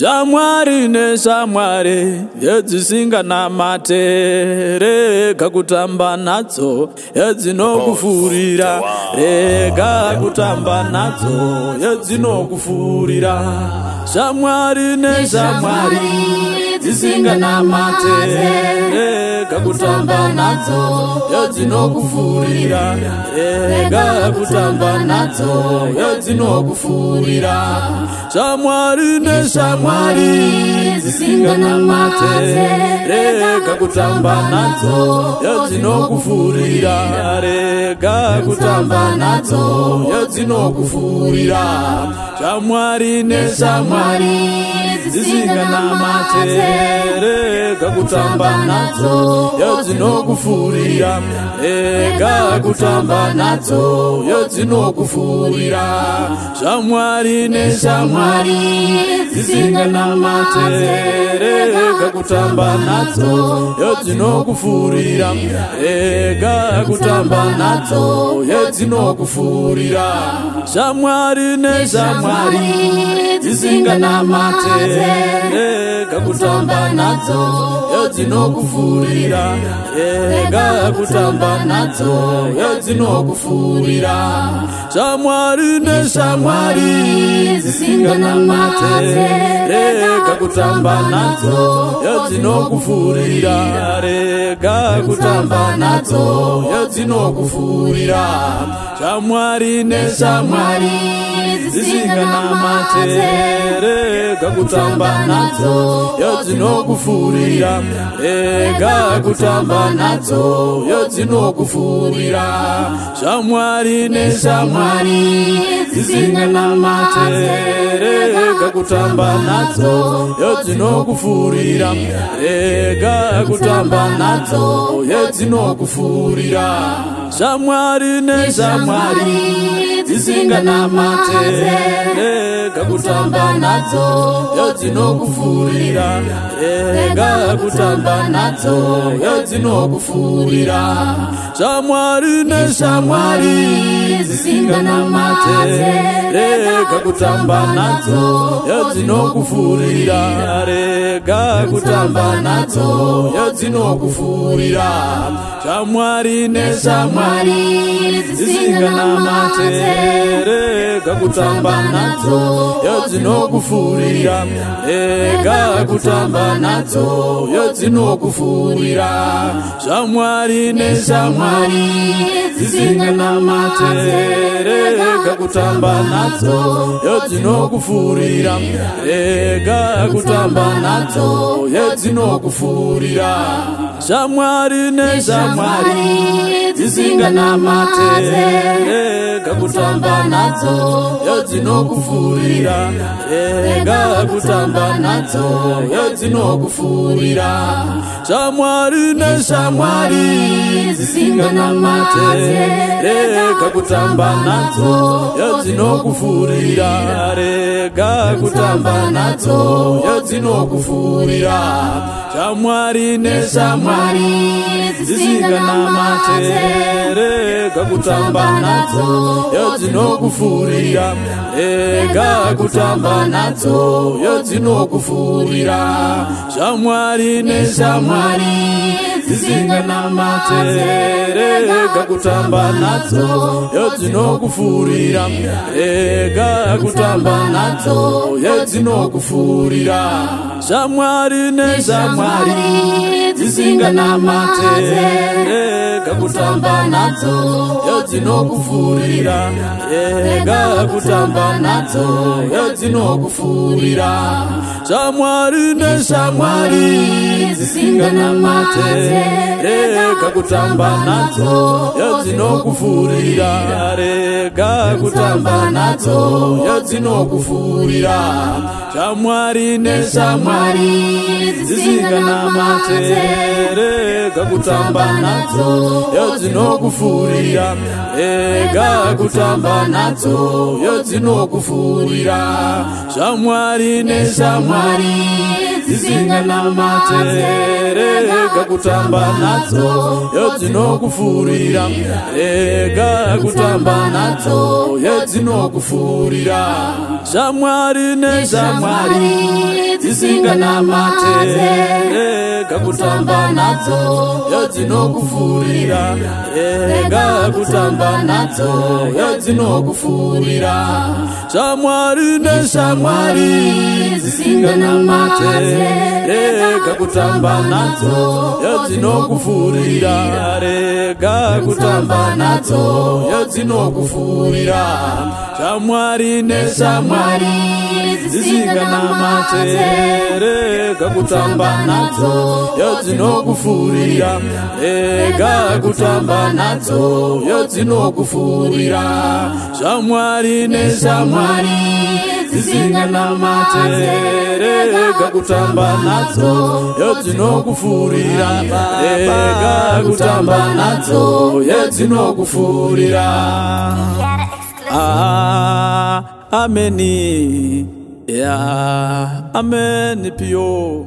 Shamwari neshamwari yedzisinganamate, rega kutamba nadzo yedzinokufurira, rega kutamba nadzo yedzinokufurira. Shamwari neshamwari dzisinganamate, rega kutamba nadzo yedzinokufurira, rega kutamba nadzo yedzinokufurira. Shamwari neshamwari dzisinganamate, rega kutamba nadzo yedzinokufurira, rega kutamba nadzo yedzinokufurira. Shamwari neshamwari dzisinganamate, rega kutamba nadzo yedzinokufurira, rega kutamba nadzo yedzinokufurira. Shamwari neshamwari dzisinganamate, rega kutamba nadzo yedzinokufurira, rega kutamba nadzo yedzinokufurira. Shamwari neshamwari dzisinganamate, rega kutamba nadzo yedzinokufurira, rega kutamba nadzo yedzinokufurira. Shamwari neshamwari dzisinganamate, rega kutamba nadzo yedzinokufurira, rega kutamba nadzo yedzinokufurira. Shamwari neshamwari dzisinganamate, rega kutamba nadzo yedzinokufurira, rega kutamba nadzo yedzinokufurira. Shamwari neshamwari dzisinganamate, rega kutamba nadzo yedzinokufurira, rega kutamba nadzo yedzinokufurira. Shamwari neshamwari dzisinganamate, rega kutamba nadzo yedzinokufurira, rega kutamba nadzo yedzinokufurira. Shamwari neshamwari dzisinganamate, rega kutamba nadzo yedzinokufurira, rega kutamba nadzo yedzinokufurira. Shamwari neshamwari dzisinganamate, rega kutamba nadzo yedzinokufurira, rega kutamba nadzo yedzinokufurira. Shamwari neshamwari dzisinganamate, rega kutamba nadzo yedzinokufurira, rega kutamba nadzo yedzinokufurira. Shamwari neshamwari dzisinganamate, rega kutamba nadzo yedzinokufurira, rega kutamba nadzo yedzinokufurira. Shamwari neshamwari dzisinganamate, rega kutamba nadzo yedzinokufurira, rega kutamba nadzo yedzinokufurira. Shamwari neshamwari dzisinganamate, rega kutamba nadzo yedzinokufurira, rega kutamba nadzo yedzinokufurira. Shamwari neshamwari dzisinganamate, rega kutamba nadzo yedzinokufurira, rega kutamba nadzo yedzinokufurira. Shamwari neshamwari dzisinganamate, rega kutamba nadzo yedzinokufurira, rega kutamba nadzo yedzinokufurira. Shamwari neshamwari dzisinganamate, rega kutamba nadzo yedzinokufurira, rega kutamba nadzo yedzinokufurira. Shamwari neshamwari dzisinganamate, rega kutamba nadzo yedzinokufurira, rega kutamba nadzo yedzinokufurira. Shamwari neshamwari dzisinganamate, rega kutamba nadzo yedzinokufurira, rega kutamba nadzo yedzinokufurira. Shamwari neshamwari Dzisinganamate, rega kutamba nadzo, yodzinokufurira. Rega kutamba nadzo, yodzinokufurira. Shamwari neshamwari dzisinganamate, rega kutamba nadzo, yodzinokufurira. Rega kutamba nadzo, yodzinokufurira. Shamwari neshamwari dzisinganamate, rega kutamba nadzo, yodzinokufurira. Rega kutamba nadzo, yodzinokufurira. Shamwari neshamwari dzisinganamate, rega kutamba nadzo, yodzinokufurira. Rega kutamba nadzo, yodzinokufurira. Ah, ameni. Ya, ameni pio.